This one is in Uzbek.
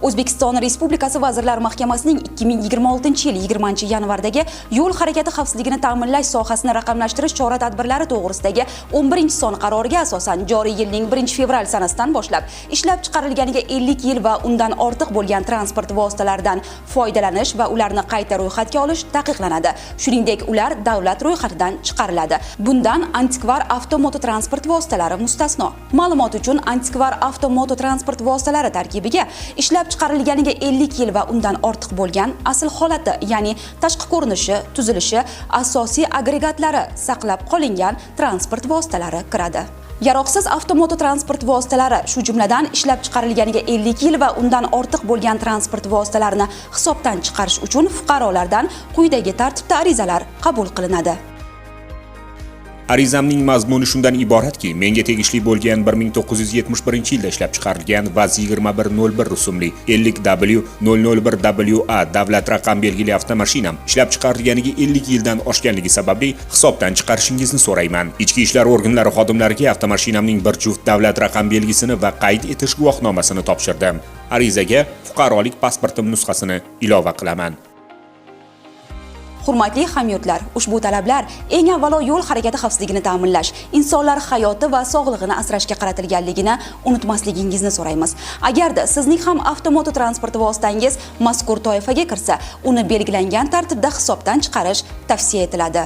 O'zbekiston Respublikasi Vazirlar Mahkamasining 2026-yil 20-yanvardagi yo'l harakati xavfsizligini ta'minlash sohasini raqamlashtirish chora-tadbirlari to'g'risidagi 11-son qaroriga asosan joriy yilning 1-fevral sanasidan boshlab ishlab chiqarilganiga 50 yil va undan ortiq bo'lgan transport vositalaridan foydalanish va ularni qayta ro'yxatga olish taqiqlanadi. Shuningdek, ular davlat ro'yxatidan chiqariladi. Bundan antikvar avtomototransport vositalari mustasno. Ma'lumot uchun, antikvar avtomototransport vositalari tarkibiga ishlab chiqarilganiga 50 yil va undan ortiq bo'lgan asl holati, ya'ni tashqi ko'rinishi, tuzilishi, asosiy agregatlari saqlab qolingan transport vositalari kiradi. Yaroqsiz avtomototransport vositalari, shu jumladan ishlab chiqarilganiga 50 yil va undan ortiq bo'lgan transport vositalarini hisobdan chiqarish uchun fuqarolardan quyidagi tartibda arizalar qabul qilinadi. Arizamning mazmuni shundan iboratki, menga tegishli bo'lgan 1971-yilda ishlab chiqarilgan VAZ 2101 rusumli 50W 001WA davlat raqam belgili avtomashinam ishlab chiqarilganiga 50 yildan oshganligi sababli hisobdan chiqarishingizni so'rayman. Ichki ishlar organlari xodimlariga avtomashinamning bir juft davlat raqam belgisini va qayd etish guvohnomasini topshirdim. Arizaga fuqarolik pasportim nusxasini ilova qilaman. Hurmatli hamyurtlar, ushbu talablar eng avvalo yo'l harakati xavfsizligini ta'minlash, insonlar hayoti va sog'lig'ini asrashga qaratilganligini unutmasligingizni so'raymiz. Agarda sizning ham avtomototransport vositangiz mazkur toifaga kirsa, uni belgilangan tartibda hisobdan chiqarish tavsiya etiladi.